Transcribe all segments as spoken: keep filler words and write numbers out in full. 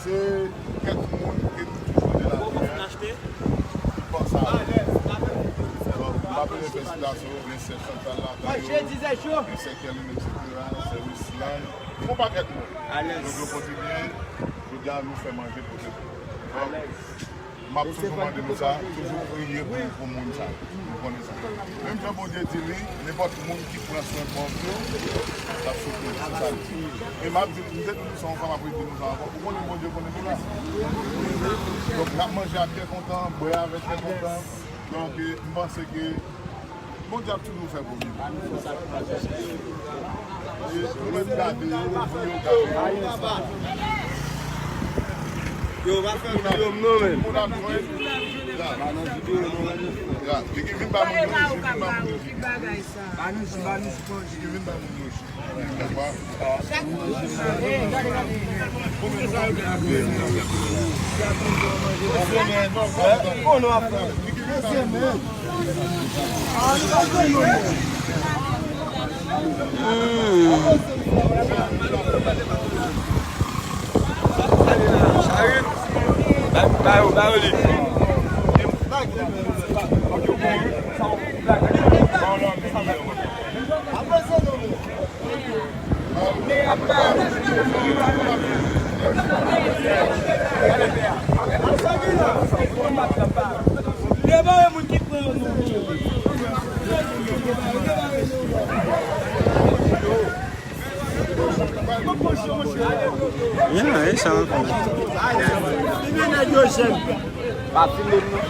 E kèk moun ke nou toujou tande lapriyè, ki panse a nou. Donk, m pa bezwen fè sitasyon, gen sè Chantal ladan yo, gen sè Kerline, etsetera, sè Wislan, yon pakèt moun. Donk, yo pote byen, jodi a, nou fè manje pote pou yo. Donk, m ap toujou mande nou sa, toujou priye pou, pou moun sa yo. Nou konnen sa. Menm jan Bondye di li, nenpòt moun ki pran swen pòv yo, l ap soufri, se sa l di. E m ap di, m te di nou sa yon fwa, m ap redi nou sa ankò. Ou konnen Bondye konnen nou la. Donk, n ap manje ak kè kontan, bwè avèk kè kontan. Donk, e, m panse ke Bondye ap toujou fè pou nou. E, nou mèt gade yo, nou gade yo. Yo, pa fè videyo m non, men. Moun ap jwenn. Ya. Pa nan videyo non, men. Ya. Li ki vin ba moun yo, li ki vin ba moun yo. Ki bagay sa? Ba nou, ba nou sipòte. Li ki vin ba moun yo. Ya, e sa ankò. Pa filme m non.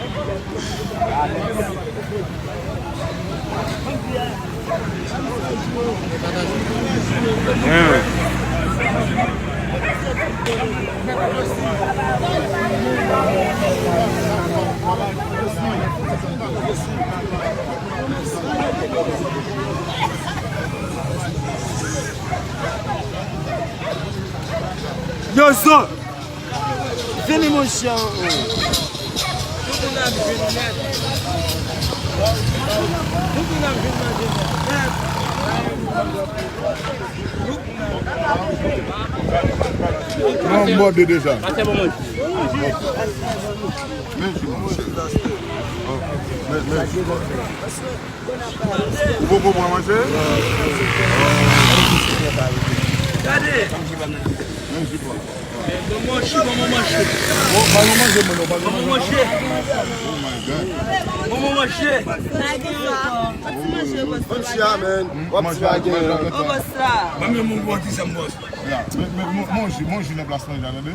Yo, zo! Vini, monchè. Tout moun ap vin nèt. Tout moun ap vin manje nèt. Tout moun ap vin manje nèt. Non, m bòde deja. Pase bon manje. Men, men, men. Ou poko pran manje? Gade! Men, jip la. Bon, manje, bon, manje. Bon, ba nou manje, mwen, ba nou manje. Oh my God. Bon, manje. Bon, ti a, man. Bon, ti a, gen. Bon, sa. Mwen menm, mwen, mwen, ti sa, m bòs. Ya, men, men, men, manje, manje nan plas manje, tande?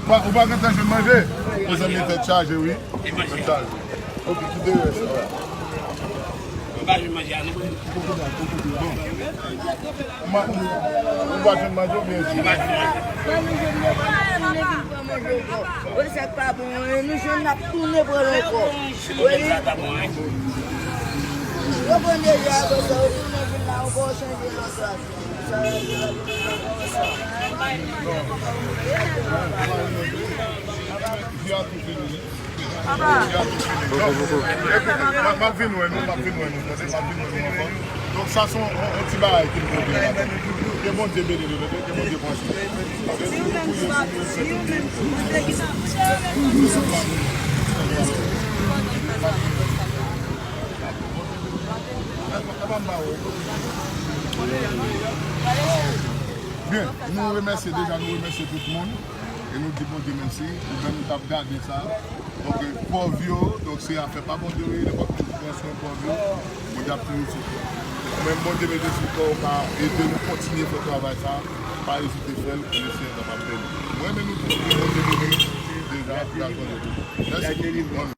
Pa, ou pa gentan jwenn manje? Mezanmi, tèt chaje, wi. Tèt chaje. Ok, kite rès la. Ou pa jwenn manje a non. Bon. Ma, ou pa jwenn manje oubyen jwi? Ou pa jwenn manje. Wè sa k pa bon, nou jwenn n ap tounen pran l ankò. Wi. Yo konn deja, apre sa, yo tounen vin la ankò, chanje lòt la. M ap vin wè nou, m ap vin wè nou, tande, m ap vin wè nou ankò. Donk, sa se yon, yon, yon ti bagay ke m konn di la. Ke Bondye beni nou, tande, ke Bondye pran swen nou. Byen, nou remèsye deja, nou remèsye tout moun. E nou di Bondye mèsi, ou menm k ap gade sa. Donk, pòv yo, donk, se afè pa Bondye yo ye, nenpòt moun ki pran swen pòv yo, Bondye ap toujou sipòte. Ou menm, Bondye mete sou kò w ka ede nou kontinye fè travay sa, pa ezite fè l, pou Mesye a kapab beni. Mwen, men nou tout, ke Bondye beni nou, deja, gras Bondye. Mèsi pou tout moun.